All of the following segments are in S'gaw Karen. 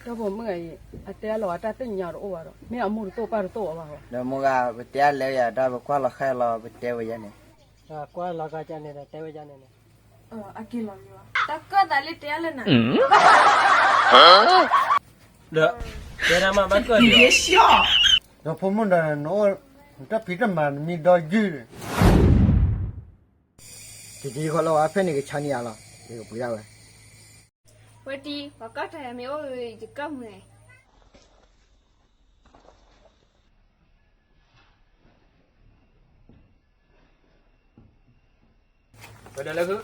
ဒီးဖိမုၣ်ဂၤအံၤ အတဲအလီၤအတၢ်သ့ၣ်ညါတအိၣ်ဘၣ်ဒီး မ့ၢ်အမိၢ်တသိၣ်ပၢ်တသိၣ်အီၤဘၣ်ဟီ. ဒီးမိၢ်ဂၤ ပတဲအလဲဝဲယၤ တၢ်ပကွၢ်လီၤဃဲလီၤ ပတဲဝဲယၤန့ၣ်. ကွၢ်လီၤကန့ၣ်ဒီး တဲဝဲယၤန့ၣ်န့ၣ်. အက့ၤလီၤမ့ၢ်ဘၣ် တၢ်ကၢၣ်သးလၢတဲအလၢနၤ ဒီး တဲတၢ်မးဘၣ်ကၢၣ်ဒံး. ဒီးဖိမုၣ်ဒီး နအိၣ် နတၢ်ဖံးတၢ်မၤနမံဒီယုၢ်န့ၣ် ကက့ၤဃီလၢဝဲဖဲန့ၣ်ကဆါန့ၢ်ယၤလီၤ ယကပှ့ၤဒၣ်ဝဲ. ဝဲတံၤ ပှၤကီၢ်တၢ်ယၤမ့ၢ်အိၣ်ဂ့ၤ ယကၢ်မုာ်န့ၣ်. ပဒၢလၢခု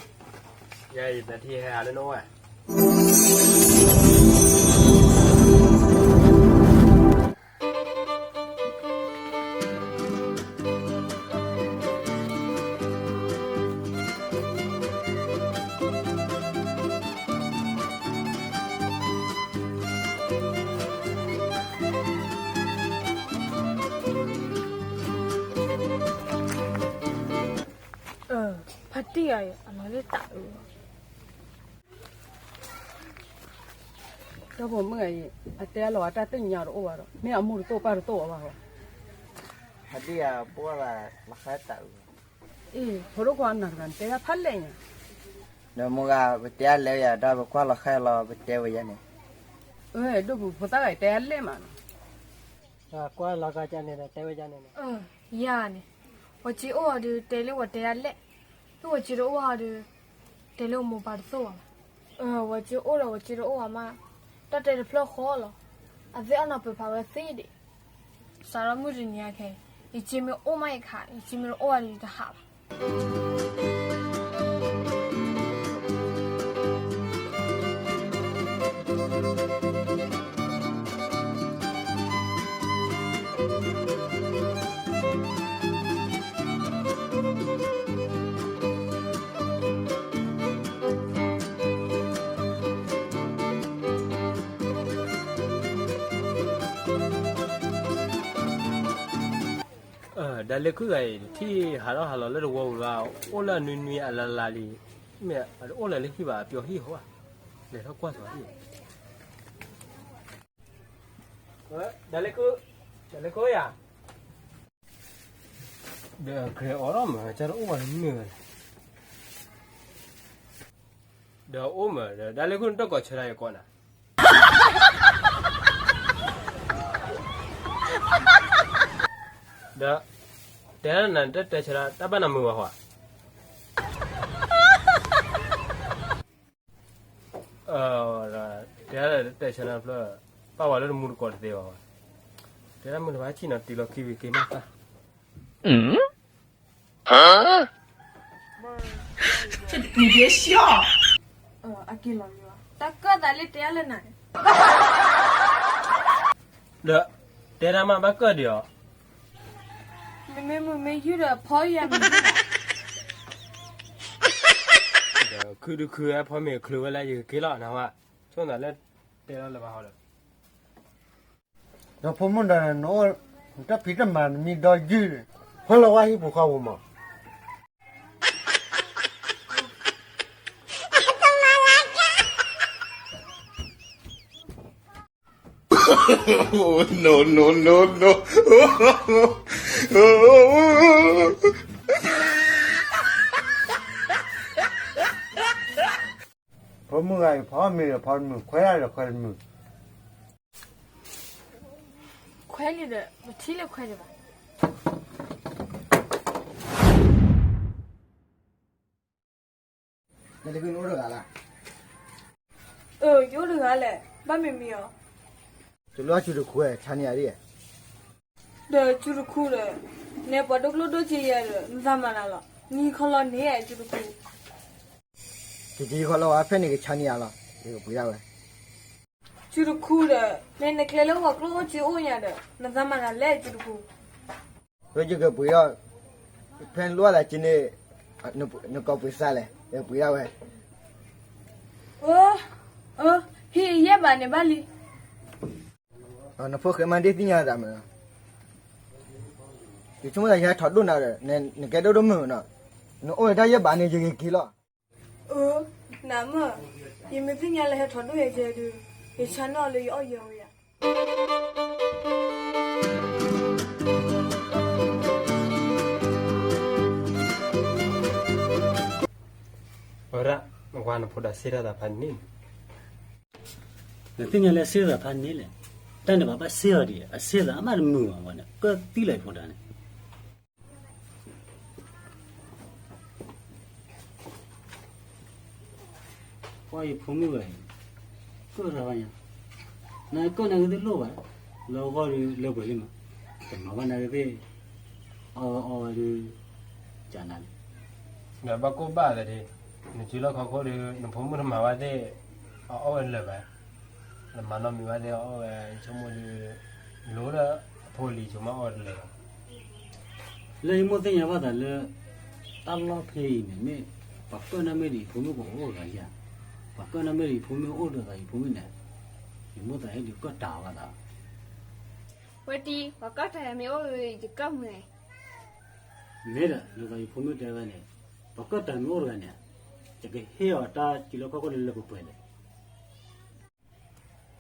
ယၤယသးထံဟဲဟးလၢနအိၣ်ဧါ. ဖါတံၢ်ဂၤအံၤ အလီၤလၢတၢ်အုးလီၤ. ဒီးဖိမုၣ်ဂၤအံၤ အတဲအလီၤအတၢ်သ့ၣ်ညါတအိၣ်ဘၣ်ဒီး မ့ၢ်အမိၢ်တသိၣ်ပၢ်တသိၣ်အီၤဘၣ်ဟီ. ဖါတံၢ်ဂၤ ပှၢ်ဘၣ်လီၤဃဲတၢ်အုးလီၤ. အ့ ဖိဒိၣ်ခွါနၤတဂၤ နတဲယၤဖးလဲၣ်ညါ. ဒီးမိၢ်ဂၤ ပတဲအလဲၣ်ယၤ တၢ်ပကွၢ်လီၤဃဲလီၤ ပတဲဝဲယၤန့ၣ်. အ့ ဒိၣ်ပူၤဖိသၣ်ဂၤအံၤ တဲအလဲၣ်မးနီၤ. ကွၢ်လီၤကန့ၣ်ဒီး တဲဝဲယၤန့ၣ်န့ၣ်. ယၤန့ၣ် ဝဲက့ၤအိၣ်အီၤဒီး တဲလၢဝဲတဲအလဲၣ်, ဒီးဝဲက့ၤတအိၣ်အီၤဒီး တဲလၢဝဲမိၢ်ပၢ်တသိၣ်ဘၣ်. ဝဲက့ၤအိၣ်ဒီးဝဲက့ၤတအိၣ်အီၤမး, တၢ်တဲတဖျၢၣ်ဃီလီၤ. အသ့ၣ်အီၣ်နီၤပၢၢ်ဖးဝဲသ့ဒံး. စးထီၣ်မုၢ်တနံၤအခဲအံၤ ယက့ၤမ့ၢ်အိၣ်မးယခး, ယက့ၤမ့ၢ်တအိၣ်အီၤဒီးယတဟးဘၣ်. ဒၣ်လဲာ်ခုၣ်ဂၤအံၤ ထံၣ်ဟးထီၣ်ဟးလီၤလၢတဝီပူၤလီၤ, အိၣ်လၢအနွံနွံအလါလါလံ, မ့ၢ်အတအိၣ်လၢၤလၢဟံၣ်ဘၣ် အပျီဟံၣ်ဟီဧါ, လဲၤထီၣ်ကွၢ်သိးဟံၣ်. ဒၣ်လဲာ်ခုၣ်, ဒၣ်လဲာ်ခုၣ်ယၤ, ဒီးအကြဲးအိးထီၣ်မး ကၢ်တအိၣ်ဘၣ်တမုာ်ဘၣ်လဲၣ်. ဒီးအိၣ်မး ဒီးဒၣ်လဲာ်ခုၣ်နတၢ်ကိးဆၢတၢ်ယကိးနၤ, ဒီး တဲဒၣ်နၤ နတတဲဆၢတၢ် တၢ်ဘၣ်နမုာ်ဘၣ်ဟီဧါ. တဲဆၢတၢ်ဖျၢၣ် ပာ်ဝဲလၢတမူတကိးတသ့ဘၣ်ဝဲ, တဲဒၣ်မုာ်တဘၣ်ဆံၣ်နီၤ တုၤလီၤခံဝံၤက့ၤမးတၢ်. အက့ၤလီၤမ့ၢ်ဘၣ် တၢ်ကၢၣ်သးလၢတဲအလၢနၤန့ၣ်, ဒီး တဲတၢ်မးဘၣ်ကၢၣ်ဒံးအီၤ, နမ့ၢ်မုာ်မ့ၢ်ယုၢ်ဒီးဖီယၤမ့ၢ်ယုၢ်ဘၣ်, ဒီးခုတခုဖီမ့ၢ်ချုးဝဲလၢယကက့ၤလီၤနၤဝဲ, ဆိၣ်နၤလၢ တဲလီၤလၢၤဘၣ်ဟီဒီး ဒီးဖိမုၣ်ဒီး နအိၣ် နတၢ်ဖံးတၢ်မၤနမံဒီယုၢ်န့ၣ်, ဟဲလီၤဝဲဟံၣ်ပူၤဃီပူၤမး. ဖိမုၣ်ဂၤအံၤ ဖီမ့ၤဒီးဖီတမုာ်, ခွဲးဒၣ်ဒီးခွဲးတမုာ်, ခွဲးလံဒီး ပထံၣ်လၢခွဲးဒံးဘၣ်. နအိၣ်တဂၤလၢ်. အၢ ယအိၣ်တဂၤလဲၣ်, ဘၣ်မ့ၢ်မံအီၤ. တလိၣ်အီၣ်စုတခူဧါ, ဆါန့ၢ်ယၤဒ်ဧါ. ဒီးစုတခူဒီး နဲပှၤဒိၣ်ကျိၣ်ဒိၣ်စ့ယဲဒီး နသးမၤနၤလီၤ, နဟံးခီလီၤန့ၢ်စုတခူ. ကက့ၤခီလီၤဝဲဖဲန့ၣ်ကဆါန့ၢ်ယၤလီၤ, ယကပှ့ၤဒၣ်ဝဲ. စုတခူဒီး နဲနကျဲလၢပှၤကျိၣ်အိၣ်စ့အိၣ်ညါဒီး နသးမၤနၤလဲၣ်စုတခူ. ဝဲယကပှ့ၤဒီး ဖဲနလိၣ်လၢက့န့ၣ် နကိးပှ့ၤသးလဲၣ်, ယကပှ့ၤဒၣ်ဝဲ. အၢ အၢ ဟ့ၣ်ယဲၢ်ဘးန့ၣ်ဘၣ်လံ. နဖိၣ်ဃဲမးဒ်သ့ၣ်ညါသးမုာ်, ယဆိကမိၣ်သးယဟဲထီၣ်ဒိၣ်နၤဒီး နကဲဒိၣ်ဒိၣ်မုၢ်မုၢ်နီၤ, နအိၣ်လၢတၢ်ယဲၢ်ဘးန့ၣ် ယဂ့ၤက့ၤလီၤ. အၢ နမုာ်, ယမ့ၢ်သ့ၣ်ညါလၢဟဲထီၣ်ဒိၣ်ယဲကဲဒုး ယဆါနီၣ်လၢယအီၣ်ယၢၤဝဲယၤ. ဝဲဒၣ်, နဝၤနဖိဒၣ်စ့တၢ်သးဖးန့ၣ်, နသ့ၣ်ညါလၢစ့တၢ်သးဖးန့ၣ်လဲၣ်. တၢ်န့ၣ်ဘၣ်ဘၣ်စ့အီၤဒံး, အစ့သးအမးတမုာ်ဘၣ်ဝဲန့ၣ် ကၢသံလီၤယဖိဒၣ်န့ၣ်. ကွၢ်ယဖိမုၣ်ဝဲ, ကၢၢ်တၢ်ဘၣ်ညါ, နကၢၢ်နၤဂ့ၤသ့ၣ်လိၣ်ဘၣ်, လၢအဂီၢ်ဒုးလၢပှဲၤလံမး, တမၤဘၣ်နၤဂ့ၤသ့ၣ်, အီၣ်ဝဲအီၣ်ဝဲဒုး, ကနၤလံ. ဒီးဘၣ်ကိၢ်ဘၣ်သးဒ့, နစုလီၢ်ခီခိၣ်ဒုး နဖိမုၣ်တမၤဘၣ်သ့ၣ်, အအီၣ်ဝဲလၢာ်ဘၣ်, နမၤနီတမံၤဘၣ်သ့ၣ်အီၣ်ဝဲ, ဆိကမိၣ်ဒုး, လိၣ်လၢအဖိလံၤဆိကမိၣ်အီၣ်ဝဲတလၢာ်ဘၣ်. လၢယမိၢ်သ့ၣ်ညါဘၣ်သးလၢ တၢ်လီၢ်ဖဲအံၤန့ၣ် မ့ၢ်ပှၤကၢၢ်နၢ်မ့ၢ်ဒံး ယဖိမုၣ်ကအိၣ်တဂၤဧါ, ပှၤကၢၢ်နၢ်မ့ၢ်ဒံးယဖိမုၣ်န့ၣ်, ယမိၢ်သးဟဲဒုးကၢၢ်တၢ်ဘၣ်သး. ဝဲတံၤ, ပှၤကၢၢ်တၢ်ယၤမ့ၢ်အိၣ်, ယကၢၢ်မုာ်န့ၣ်. မ့ၢ်ဒီး ဒ်သိးယဖိမုၣ်တဲဝဲန့ၣ်, ပှၤကၢၢ်တၢ်မ့ၢ်အိၣ်တဂၤန့ၣ်, ယကဟ့ၣ်အီၤတၢ်စုလီၢ်ခီခိၣ်လၢလၢပှဲၤပှဲၤန့ၣ်.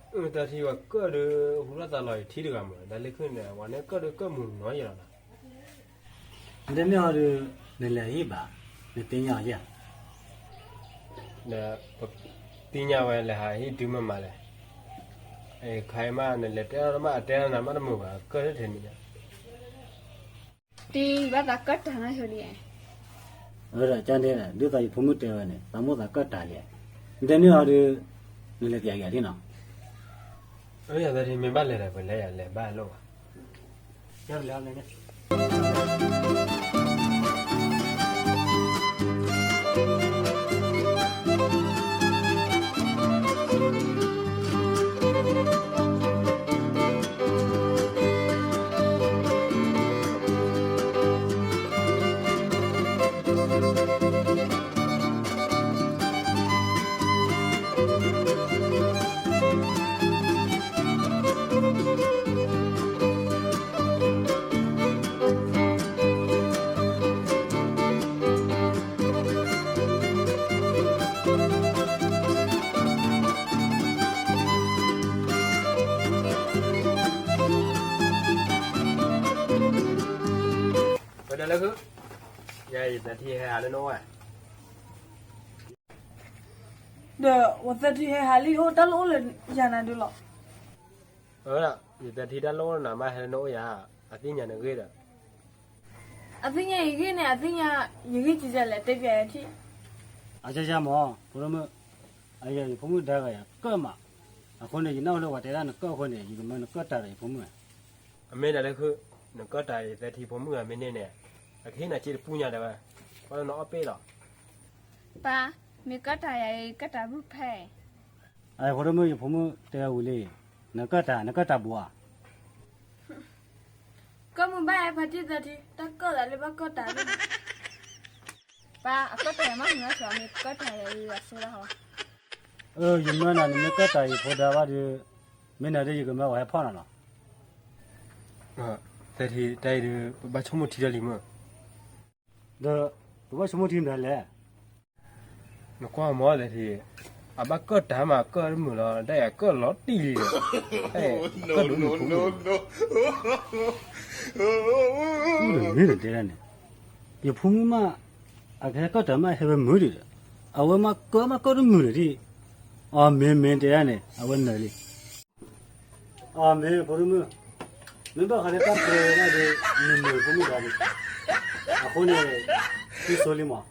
တၢ်ထံၣ်ဝဲကၢၢ်ဒီး ဟူထီၣ်သးလီၤယထံတဂၤမး, တၢ်လၢခုၣ်န့ၣ် ဝဲန့ၣ်ကၢၢ်ဒီးကၢၢ်မုာ်နီၤယလီၤ. နတမ့ၢ်အီၤဒီး, နလဲၤဟ့ၣ်ဘၣ်, နသ့ၣ်ညါအီၤယၤ. ဒီးပသ့ၣ်ညါဝဲလဲၤဟးဟ့ၣ်တုၤမးမးလဲၣ်. အခါအံၤမး နလဲၤတဲအီၤတမး အတဲနၤမးတမုာ်ဘၣ်, ကၢၢ်ထဲန့ၣ်. တံၤဘၣ်သးကၢၢ်တၢ်နီၤယိၤလံ. အဝဲဒၣ်ကန့ၣ် ဒ်သိးယဖိမုၣ်တဲဝဲန့ၣ် သးမိၢ်သးကၢၢ်တၢ်ယဲ, နတမ့ၢ်အီၤဒီး, နလဲၤကယၤကယၤဒ်နီၤ. အဝဲယသးထံၣ်မ့ၢ်ဘၣ်လဲၤဒီး ပလဲၤယၤလဲၤဘၣ်လိၣ်ဘၣ်. ဝဲဒၣ်လၢခုၣ်, ယၤယသးထံၣ်ဟဲဟးလၢနအိၣ်ဧါ. ဒီးဝဲသးထံၣ်ဟဲဟးလၢယအိၣ် တၢ်လိၣ်အိၣ်လၢယၤနၤဒုးလီၤ. အၢ, ယသးထံၣ်တၢ်လိၣ်အိၣ်လၢနၤမး ဟဲလၢနအိၣ်ယၤ, အသ့ၣ်ညါနဂ့ၢ်ဒီး. အသ့ၣ်ညါယဂ့ၢ်န့ၣ် အသ့ၣ်ညါယဂ့ၢ်ကကလဲၣ် တဲပျးယထံၣ်. အကကမး ဖိဒိၣ်မုၣ်, အယၤယဖိမုၣ်ဒါဂၤယၤကၢၢ်မး, အဃိန့ၣ် ယနၢ်ဟူလၢပှၤတဲဒၣ်နကၢၢ်အဃိန့ၣ် ယကမၢနကၢၢ်တၢ်ဒီးယဖိမုၣ်. အမ့ၢ်ဒၣ်လၢခုၣ်, နကၢၢ်တၢ်ယသးထံၣ်ဖိမုၣ်ဂၤမ့ၢ်န့ၢ်န့ၣ်, အကဟ့ၣ်နၤစ့တပူၤညါဒၣ်ဝဲ, ကွၢ်လၢနအီၣ်ပ့ၢ်လီၤ. ပၢ်, မ့ၢ်ကၢၢ်တၢ်ယၤအံၤ ကၢၢ်တၢ်ဘုၣ်ဖဲ. အဖိဒိၣ်မုၣ် ယဖိမုၣ်တဲဝဲဝံၤလံ, နကၢၢ်တၢ် နကၢၢ်တၢ်ဘိဧါ. ကၢၢ်မုာ်ဘၣ် ဖါတံၢ်သးထံၣ် တၢ်ကၢၢ်သးလၢဘၣ်ကၢၢ်တၢ်လၢ. ပၢ်, အကၢၢ်တၢ်ယၤမ့ၢ်မုာ်နီၤ မ့ၢ်ကၢၢ်တၢ်ယၤအံၤအစိဒၣ်ဟီ. အၢ, ယမၢနၤ နမ့ၢ်ကၢၢ်တၢ်ယဖိဒါဘၣ်ဒီး, မ့ၢ်နၤဒီးယကမၢပှၤဟဲဖီၣ်နၤလီၤ. သးထံၣ်တၢ်အံၤဒီး ပဘၣ်ဆိကမိၣ်ထံဒီးလံမုၢ်. ဒီးပဘၣ်ဆိကမိၣ်ထံမနုၤလဲၣ်. နကွၢ်မ့ၢ်သးထံၣ်, အဘၣ်ကၢၢ်တၢ်မး ကၢၢ်တမုာ်လီၤ ဒ်ယၤကၢၢ်လီၤတံၢ်လံဒီး, ကၢၢ်ဒိၣ်နုာ်ဖိမုၣ်. မ့ၢ်နတဲဒၣ်န့ၣ်, ယဖိမုၣ်မး, အကဟဲကၢၢ်တၢ်မးဟဲဝဲမုာ်ဒံးဒီး, အဝဲမးကၢၢ်မးကၢၢ်တမုာ်လၢၤဒံး. အမ့ၢ်မ့ၢ်တဲဒၣ်န့ၣ် အဝဲနၢၤလံ. အမ့ၢ်ဖိဒိၣ်မုၣ်, မ့ၢ်ဘၣ်ဃးလၢတၢ်ပျဲဝဲဒၣ်ဒီး နမုာ်ဖိမုၣ်ဒါလံ. အဃိန့ၣ်, သုဆိလံမး,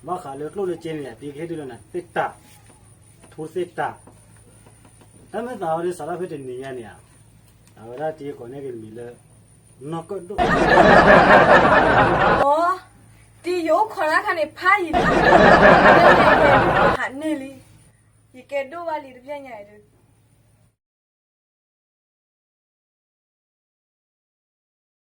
ဘၣ်ဃးလၢကျိၣ်လၢစ့န့ၣ် တံၤကဟ့ၣ်ဒုးလီၤနၤသ့တၢ်, ထိသ့တၢ်. တၢ်မ့ၢ်သးဝဲဒၣ်စးထီၣ်ဖဲတနံၤညါန့ၣ်ဧါ, အဝဲဒၣ်တံၤကိးန့ၢ်က့ၤတမံၤလၢ နီၢ်ကၢၣ်ဒိၣ်. အီ, တံၤယအိၣ်ခိးတၢ်ခါန့ၣ် ဖးယံၤလံ, ဟးန့ၢ်လံ, ယကဲဒိၣ်ဘၣ်လံတဖျဲၣ်ညါအံၤဒီး